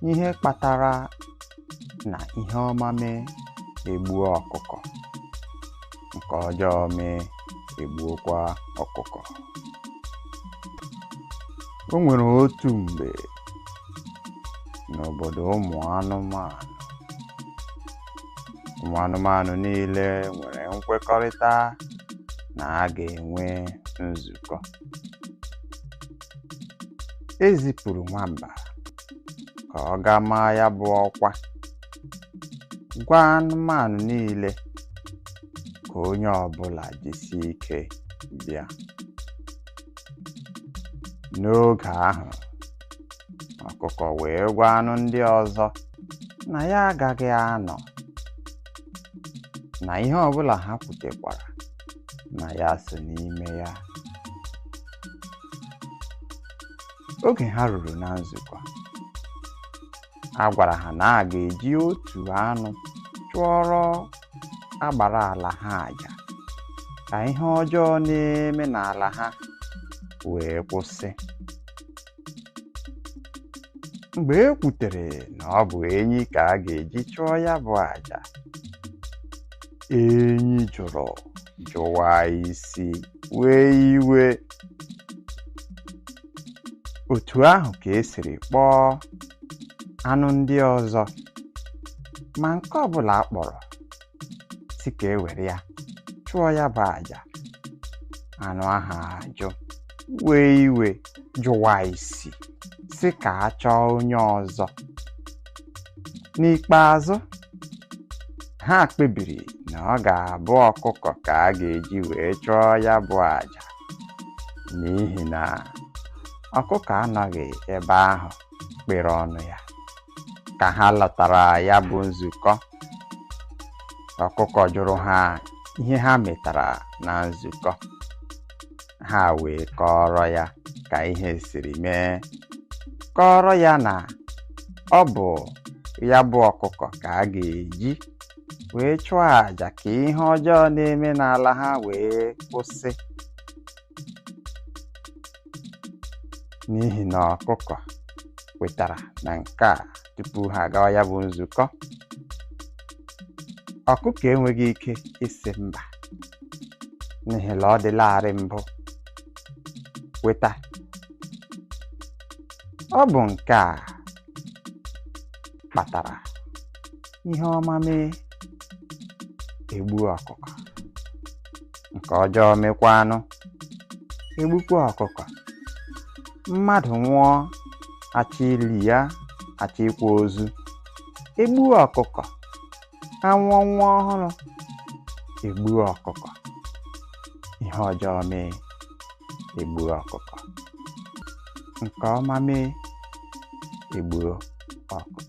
Ihe kpatara na ihe ọma mee egbuo ọkụkọ, nke ọjọọ mee egbuokwa ọkụkọ. O nwere otu mgbe n'obodo ụmụ anụmanụ. Ụmụ anụmanụ niile nwere nkwekọrịta na a ga-enwe nzukọ. E zipụrụ nwamba ka ọ gaa maa ya bụ ọkwa, gwa anụmanụ niile ka onye ọbụla jisie ike bịa. N'oge ahụ, ọkụkọ wee gwa anụ ndị ọzọ na ya agaghị anọ, na ihe ọbụla ha kwutekwara na ya so n'ime ya. Oge ha ruru na nzukọ, a gwara ha na a ga-eji otu anụ chụọrọ agbara ala ha àjà ka ihe ọjọọ na-eme n'ala ha wee kwụsị. Mgbe e kwutere na ọ bụ enyi ka a ga-eji chụọ ya bụ àjà, enyi jụrụ jụwa isi wee iwe. Otu ahụ ka e siri kpọọ anụ ndị ọzọ, ma nke ọbụla a kpọrọ sị ka e were ya chụọ ya bụ àjà, anụ ahụ ajụ wee iwe jụwa isi sị ka a chọọ onye ọzọ. N'ikpeazụ, ha kpebiri na ọ ga-abụ ọkụkọ ka a ga-eji wee chụọ ya bụ àjà, n'ihi na ọkụkọ anọghị ebe ahụ kpere ọnụ ya. Ka ha lọtara ya bụ nzukọ, ọkụkọ jụrụ ha ihe ha metara na nzukọ. Ha wee kọọrọ ya ka ihe siri mee, kọọrọ ya na ọ bụ ya bụ ọkụkọ ka a ga-eji wee chụọ àjà ka ihe ọjọọ na-eme n'ala ha wee kwụsị, n'ihi na ọkụkọ kwetara na nke a tupu ha agawa ya bụ nzukọ. Ọkụkọ enweghị ike ịsị mba, n'ihi na ọ dịlarị mbụ kweta. Ọ bụ nke a kpatara ihe ọma mee egbuo ọkụkọ, nke ọjọọ mekwanụ egbukwa ọkụkọ. Mmadụ nwụọ, achọ ili ya, achọ ịkwa ozu, egbuo ọkụkọ. Amụọ nwa ọhụrụ, egbuo ọkụkọ. Ihe ọjọọ mee, egbuo ọkụkọ. Nke ọma mee, egbuo ọkụkọ.